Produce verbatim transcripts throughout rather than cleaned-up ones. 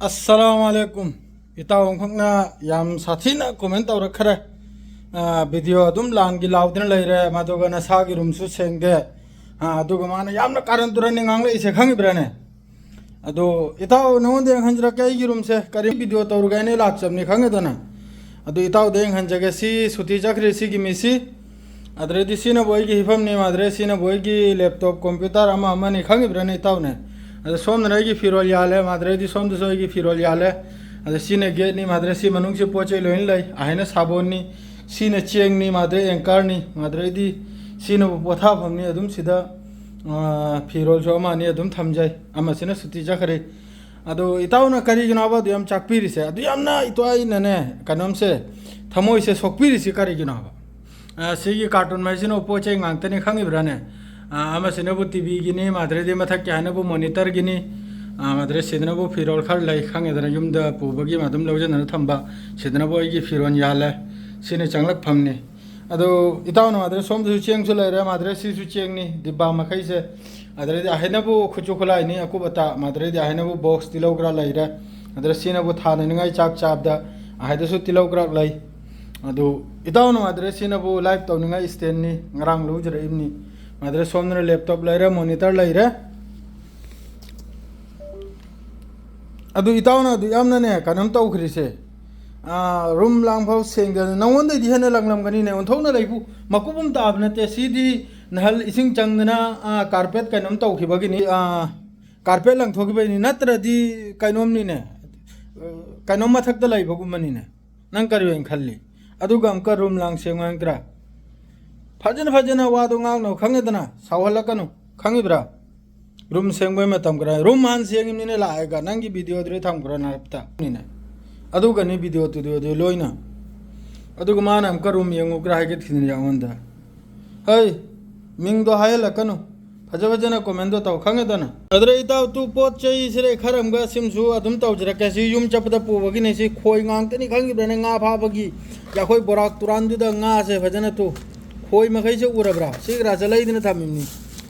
ꯑꯁꯂꯥꯃꯨ ꯑꯂꯩꯀꯨꯝ꯫ ꯏꯇꯥꯎ ꯑꯃꯈꯛꯅ ꯌꯥꯝ ꯁꯥꯊꯤꯅ ꯀꯣꯃꯦꯟ ꯇꯧꯔꯛꯈ꯭ꯔꯦ꯫ ꯑꯥ, ꯚꯤꯗꯤꯑꯣ ꯑꯗꯨꯝ ꯂꯥꯟꯒꯤ ꯂꯥꯎꯗꯅ ꯂꯩꯔꯦ, ꯃꯗꯨꯒ ꯅꯁꯥꯒꯤ ꯔꯨꯝꯁꯨ ꯁꯦꯡꯗꯦ꯫ ꯑꯥ, ꯑꯗꯨꯒ ꯃꯥꯅ ꯌꯥꯝꯅ ꯀꯥꯔꯟ ꯇꯨꯔꯟꯅꯤ ꯉꯥꯡꯂꯛꯏꯁꯦ, ꯈꯪꯉꯤꯕ꯭ꯔꯥꯅꯦ? ꯑꯗꯣ ꯏꯇꯥꯎ, ꯅꯉꯣꯟꯗ ꯌꯦꯡꯍꯟꯖꯔꯛꯀꯦ ꯑꯩꯒꯤ ꯔꯨꯝꯁꯦ꯫ ꯀꯔꯤ ꯚꯤꯗꯤꯑꯣ ꯇꯧꯔꯨꯒꯦ ꯍꯥꯏꯅ ꯂꯥꯛꯆꯕꯅꯤ, ꯈꯪꯉꯦꯗꯅ꯫ ꯑꯗꯣ ꯏꯇꯥꯎꯗ ꯌꯦꯡꯍꯟꯖꯒꯦ꯫ ꯁꯤ ꯁꯨꯇꯤ ꯆꯠꯈ꯭ꯔꯦ, ꯁꯤꯒꯤ ꯃꯤꯁꯤ꯫ ꯑꯗꯨꯗꯩꯗꯤ ꯁꯤꯅꯕꯨ ꯑꯩꯒꯤ ꯍꯤꯐꯝꯅꯤ, ꯃꯥꯗ꯭ꯔꯦ ꯁꯤꯅꯕꯨ ꯑꯩꯒꯤ ꯂꯦꯞꯇꯣꯞ, ꯀꯝꯄ꯭ꯌꯨꯇꯔ ꯑꯃ ꯑꯃꯅꯤ, ꯈꯪꯉꯤꯕ꯭ꯔꯥꯅꯦ ꯏꯇꯥꯎꯅꯦ? ꯑꯗ ꯁꯣꯝꯗꯅ ꯑꯩꯒꯤ ꯐꯤꯔꯣꯜ ꯌꯥꯜꯂꯦ, ꯃꯥꯗ꯭ꯔꯦꯗꯤ ꯁꯣꯝꯗꯁꯨ ꯑꯩꯒꯤ ꯐꯤꯔꯣꯜ ꯌꯥꯜꯂꯦ꯫ ꯑꯗ ꯁꯤꯅ ꯒꯦꯠꯅꯤ, ꯃꯥꯗ꯭ꯔꯦ ꯁꯤ ꯃꯅꯨꯡꯁꯤ ꯄꯣꯠ ꯆꯩ ꯂꯣꯏꯅ ꯂꯩ꯫ ꯑꯍꯥꯏꯅ ꯁꯥꯕꯣꯟꯅꯤ, ꯁꯤꯅ ꯆꯦꯡꯅꯤ, ꯃꯥꯗ꯭ꯔꯦ ꯑꯦꯡꯀꯔꯅꯤ, ꯃꯥꯗ꯭ꯔꯦꯗꯤ ꯁꯤꯅꯕꯨ ꯄꯣꯊꯥꯐꯝꯅꯤ꯫ ꯑꯗꯨꯝ ꯁꯤꯗ, ꯑꯥ, ꯐꯤꯔꯣꯜꯁꯨ ꯑꯃ ꯑꯅꯤ ꯑꯗꯨꯝ ꯊꯝꯖꯩ꯫ ꯑꯃꯁꯤꯅ ꯁꯨꯇꯤ ꯆꯠꯈ꯭ꯔꯦ꯫ ꯑꯗꯣ ꯏꯇꯥꯎꯅ ꯀꯔꯤꯒꯤꯅꯣꯕ ꯑꯗꯨ ꯌꯥꯝ ꯆꯥꯛꯄꯤꯔꯤꯁꯦ? ꯑꯗꯨ ꯌꯥꯝꯅ ꯏꯇꯥꯎ ꯑꯩꯅꯅꯦ, ꯀꯩꯅꯣꯝꯁꯦ, ꯊꯃꯣꯏꯁꯦ ꯁꯣꯛꯄꯤꯔꯤꯁꯤ ꯀꯔꯤꯒꯤꯅꯣꯕ? ꯑ, ꯁꯤꯒꯤ ꯀꯥꯔꯇꯨꯟ ꯃꯩꯁꯤꯅ ꯄꯣꯠ ꯆꯩ ꯉꯥꯛꯇꯅꯤ, ꯈꯪꯉꯤꯕ꯭ꯔꯥꯅꯦ? ꯑ, ꯑꯃꯁꯤꯅꯕꯨ ꯇꯤꯚꯤꯒꯤꯅꯤ, ꯃꯥꯗ꯭ꯔꯦꯗꯤ ꯃꯊꯛꯀꯤ ꯍꯥꯏꯅꯕꯨ ꯃꯣꯅꯤꯇꯔꯒꯤꯅꯤ, ꯑ, ꯃꯥꯗ꯭ꯔꯦ ꯁꯤꯗꯅꯕꯨ ꯐꯤꯔꯣꯜ ꯈꯔ ꯂꯩ, ꯈꯪꯉꯦꯗꯅ, ꯌꯨꯝꯗ ꯄꯨꯕꯒꯤ ꯑꯗꯨꯝ ꯂꯧꯖꯅꯅ ꯊꯝꯕ꯫ ꯁꯤꯗꯅꯕꯨ ꯑꯩꯒꯤ ꯐꯤꯔꯣꯜ ꯌꯥꯜꯂꯦ, ꯁꯤꯅ ꯆꯪꯂꯛꯐꯝꯅꯤ꯫ ꯑꯗꯣ ꯏꯇꯥꯎꯅ ꯃꯥꯗ꯭ꯔꯦ ꯁꯣꯝꯗꯁꯨ ꯆꯦꯡꯁꯨ ꯂꯩꯔꯦ, ꯃꯥꯗ꯭ꯔꯦ ꯁꯤꯁꯨ ꯆꯦꯡꯅꯤ, ꯗꯤꯕꯥ ꯃꯈꯩꯁꯦ꯫ ꯑꯗꯩꯗꯤ ꯑꯍꯩꯅꯕꯨ ꯈꯨꯠꯁꯨ ꯈꯨꯠꯂꯥꯏꯅꯤ, ꯑꯀꯨꯞ ꯑꯇꯥ, ꯃꯥꯗ꯭ꯔꯦꯗꯤ ꯑꯍꯩꯅꯕꯨ ꯕꯣꯛꯁ ꯇꯤꯜꯍꯧ ꯈꯔ ꯂꯩꯔꯦ꯫ ꯑꯗꯨꯗ ꯁꯤꯅꯕꯨ ꯊꯥꯅꯅꯤꯡꯉꯥꯏ ꯆꯥꯛ ꯆꯥꯕꯗ ꯑꯍꯩꯗꯁꯨ ꯇꯤꯜꯍꯧ ꯈꯔ ꯂꯩ꯫ ꯑꯗꯨ ꯏꯇꯥꯎꯅ ꯃꯥꯗ꯭ꯔꯦ ꯁꯤꯅꯕꯨ ꯂꯥꯏꯚ ꯇꯧꯅꯤꯡꯉꯥꯏ ꯏꯁꯇꯦꯟꯅꯤ, ꯉꯔꯥꯡ ꯂꯧꯖꯔꯛꯏꯕꯅꯤ꯫ ꯃꯥꯗ꯭ꯔꯦ ꯁꯣꯝꯗꯅ ꯂꯦꯞꯇꯣꯞ ꯂꯩꯔꯦ, ꯃꯣꯅꯤꯇꯔ ꯂꯩꯔꯦ꯫ ꯑꯗꯨ ꯏꯇꯥꯎꯅ ꯑꯗꯨ ꯌꯥꯝꯅꯅꯦ, ꯀꯩꯅꯣꯝ ꯇꯧꯈ꯭ꯔꯤꯁꯦ꯫ ꯑꯥ, ꯔꯨꯝ ꯂꯥꯡꯐꯥꯎ ꯁꯦꯡꯗꯅ, ꯅꯉꯣꯟꯗꯩꯗꯤ ꯍꯦꯟꯅ ꯂꯪꯂꯝꯒꯅꯤꯅꯦ, ꯑꯣꯟꯊꯣꯛꯅ ꯂꯩꯕꯨ꯫ ꯃꯀꯨꯞ ꯑꯃ ꯇꯥꯕ ꯅꯠꯇꯦ꯫ ꯁꯤꯗꯤ ꯅꯍꯜ ꯏꯁꯤꯡ ꯆꯪꯗꯅ, ꯑꯥ, ꯀꯥꯔꯄꯦꯠ ꯀꯩꯅꯣꯝ ꯇꯧꯈꯤꯕꯒꯤꯅꯤ, ꯑꯥ, ꯀꯥꯔꯄꯦꯠ ꯂꯪꯊꯣꯛꯈꯤꯕꯒꯤꯅꯤ, ꯅꯠꯇ꯭ꯔꯗꯤ ꯀꯩꯅꯣꯝꯅꯤꯅꯦ, ꯑꯥ, ꯀꯩꯅꯣꯝ ꯃꯊꯛꯇ ꯂꯩꯕꯒꯨꯝꯕꯅꯤꯅꯦ꯫ ꯅꯪ ꯀꯔꯤ ꯑꯣꯏꯅ ꯈꯜꯂꯤ? ꯑꯗꯨꯒ ꯑꯃꯨꯛꯀ ꯔꯨꯝ ꯂꯥꯡ ꯁꯦꯡꯉꯣ ꯍꯥꯏꯔꯛꯇ꯭ꯔꯥ? ꯐꯖꯅ, ꯐꯖꯅ ꯋꯥꯗꯣ ꯉꯥꯡꯅꯧ, ꯈꯪꯉꯦꯗꯅ? ꯁꯥꯎꯍꯜꯂꯛꯀꯅꯨ, ꯈꯪꯉꯤꯕ꯭ꯔꯥ? ꯔꯨꯝ ꯁꯦꯡꯕꯩ ꯃꯇꯝ ꯈꯔ, ꯔꯨꯝ ꯍꯥꯟꯅ ꯁꯦꯡꯉꯤꯕꯅꯤꯅꯦ ꯂꯥꯛꯑꯒ, ꯅꯪꯒꯤ ꯚꯤꯗꯤꯑꯣꯗꯨꯗꯤ ꯊꯝꯈ꯭ꯔꯣ ꯅꯥꯞꯇ꯫ ꯅꯤꯅꯦ꯫ ꯑꯗꯨꯒꯅꯤ ꯚꯤꯗꯤꯑꯣ ꯇꯨꯗꯤꯑꯣꯗꯨ ꯂꯣꯏꯅ꯫ ꯑꯗꯨꯒ ꯃꯥꯅ ꯑꯃꯨꯛꯀ ꯔꯨꯝ ꯌꯦꯡꯉꯨꯒ꯭ꯔꯥ ꯍꯥꯏꯒꯠꯈꯤꯗꯅ ꯑꯩꯉꯣꯟꯗ꯫ ꯍꯩ, ꯃꯤꯡꯗꯣ ꯍꯥꯏꯍꯜꯂꯛꯀꯅꯨ꯫ ꯐꯖ ꯐꯖꯅ ꯀꯣꯃꯦꯟꯗꯣ ꯇꯧ, ꯈꯪꯉꯦꯗꯅ? ꯑꯗꯨꯗ ꯏꯇꯥꯎ ꯇꯨ ꯄꯣꯠ ꯆꯩ ꯁꯤꯗ ꯈꯔ ꯑꯃꯒ ꯁꯤꯝꯁꯨ ꯑꯗꯨꯝ ꯇꯧꯖꯔꯛꯀꯦ꯫ ꯁꯤ ꯌꯨꯝ ꯆꯠꯄꯗ ꯄꯨꯕꯒꯤꯅꯦ꯫ ꯁꯤ ꯈꯣꯏ ꯉꯥꯛꯇꯅꯤ, ꯈꯪꯉꯤꯕ꯭ꯔꯥꯅꯦ? ꯉꯥ ꯐꯥꯕꯒꯤ ꯑꯩꯈꯣꯏ ꯕꯣꯔꯥꯛ ꯇꯨꯔꯥꯟꯗꯨꯗ ꯉꯥꯁꯦ ꯐꯖꯅ ꯇꯨ꯫ ꯈꯣꯏ ꯃꯈꯩꯁꯦ ꯎꯔꯕ꯭ꯔꯥ? ꯁꯤ ꯒ꯭ꯔꯥꯁꯦ ꯂꯩꯗꯅ ꯊꯝꯃꯤꯕꯅꯤ꯫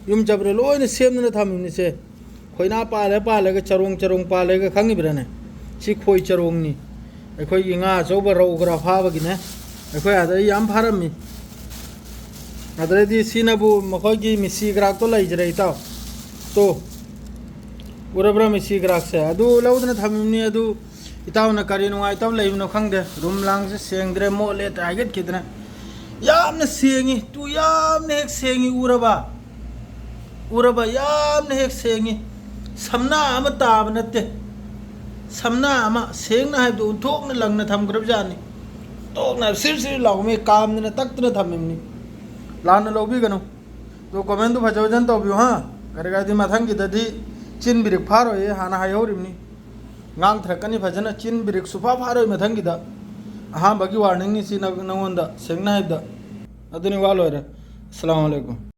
ꯌꯨꯝ ꯆꯠꯄꯗ ꯂꯣꯏꯅ ꯁꯦꯝꯗꯅ ꯊꯝꯃꯤꯕꯅꯤꯁꯦ꯫ ꯈꯣꯏꯅꯥ ꯄꯥꯜꯂꯦ ꯄꯥꯜꯂꯦꯒ ꯆꯔꯣꯡ ꯆꯔꯣꯡ ꯄꯥꯜꯂꯦꯒ ꯈꯪꯉꯤꯕ꯭ꯔꯥꯅꯦ? ꯁꯤ ꯈꯣꯏ ꯆꯔꯣꯡꯅꯤ꯫ ꯑꯩꯈꯣꯏꯒꯤ ꯉꯥ ꯑꯆꯧꯕ ꯔꯧ ꯈꯔ ꯐꯥꯕꯒꯤꯅꯦ꯫ ꯑꯩꯈꯣꯏ ꯑꯥꯗ ꯌꯥꯝ ꯐꯥꯔꯝꯃꯤ꯫ ꯑꯗꯨꯗꯩꯗꯤ ꯁꯤꯅꯕꯨ ꯃꯈꯣꯏꯒꯤ ꯃꯤꯁꯤ ꯒ꯭ꯔꯥꯛꯇꯣ ꯂꯩꯖꯔꯦ, ꯏꯇꯥꯎ꯫ ꯇꯣ, ꯎꯔꯕ꯭ꯔꯥ ꯃꯤꯁꯤ ꯒ꯭ꯔꯥꯛꯁꯦ? ꯑꯗꯨ ꯂꯧꯗꯅ ꯊꯝꯃꯤꯕꯅꯤ꯫ ꯑꯗꯨ ꯏꯇꯥꯎꯅ ꯀꯔꯤ ꯅꯨꯡꯉꯥꯏꯇꯕ ꯂꯩꯕꯅꯣ ꯈꯪꯗꯦ, ꯔꯨꯝ ꯂꯥꯡꯁꯦ ꯁꯦꯡꯗ꯭ꯔꯦ, ꯃꯣꯠꯂꯦ ꯍꯥꯏꯒꯠꯈꯤꯗꯅ꯫ ꯌꯥꯝꯅ ꯁꯦꯡꯉꯤ, ꯇꯨ ꯌꯥꯝꯅ ꯍꯦꯛ ꯁꯦꯡꯉꯤ꯫ ꯎꯔꯕ? ꯎꯔꯕ? ꯌꯥꯝꯅ ꯍꯦꯛ ꯁꯦꯡꯉꯤ꯫ ꯁꯝꯅꯥ ꯑꯃ ꯇꯥꯕ ꯅꯠꯇꯦ꯫ ꯁꯝꯅꯥ ꯑꯃ ꯁꯦꯡꯅ ꯍꯥꯏꯕꯗꯨ ꯑꯣꯟꯊꯣꯛꯅ ꯂꯪꯅ ꯊꯝꯈ꯭ꯔꯕ ꯖꯥꯠꯅꯤ꯫ ꯑꯣꯟꯊꯣꯛꯅ ꯁꯤꯔ ꯁꯤꯔ ꯂꯥꯎꯃꯤ, ꯀꯥꯝꯗꯅ ꯇꯛꯇꯅ ꯊꯝꯃꯤꯕꯅꯤ꯫ ꯂꯥꯟꯅ ꯂꯧꯕꯤꯒꯅꯨ꯫ ꯑꯗꯨ comment ꯇꯨ ꯐꯖ ꯐꯖꯅ ꯇꯧꯕꯤꯌꯨ, ꯍꯥ? ꯀꯔꯤ ꯀꯥꯏꯗꯤ ꯃꯊꯪꯒꯤꯗꯗꯤ ꯆꯤꯟ ꯕꯤꯔꯤꯛ ꯐꯥꯔꯣꯏꯌꯦ, ꯍꯥꯟꯅ ꯍꯥꯏꯍꯧꯔꯤꯕꯅꯤ꯫ ꯉꯥꯡꯊꯔꯛꯀꯅꯤ ꯐꯖꯅ, ꯆꯤꯟ ꯕꯤꯔꯤꯛ ꯁꯨꯐꯥ ꯐꯥꯔꯣꯏ ꯃꯊꯪꯒꯤꯗ꯫ ꯑꯍꯥꯟꯕꯒꯤ warning ꯅꯤ ꯁꯤ ꯅꯪ-, ꯅꯪꯉꯣꯟꯗ ꯁꯦꯡꯅ ꯍꯥꯏꯕꯗ꯫ ꯑꯗꯨꯅꯤ, ꯋꯥ ꯂꯣꯏꯔꯦ꯫ ꯑꯁꯂꯥꯃꯨ ꯑꯂꯩꯀꯨꯝ꯫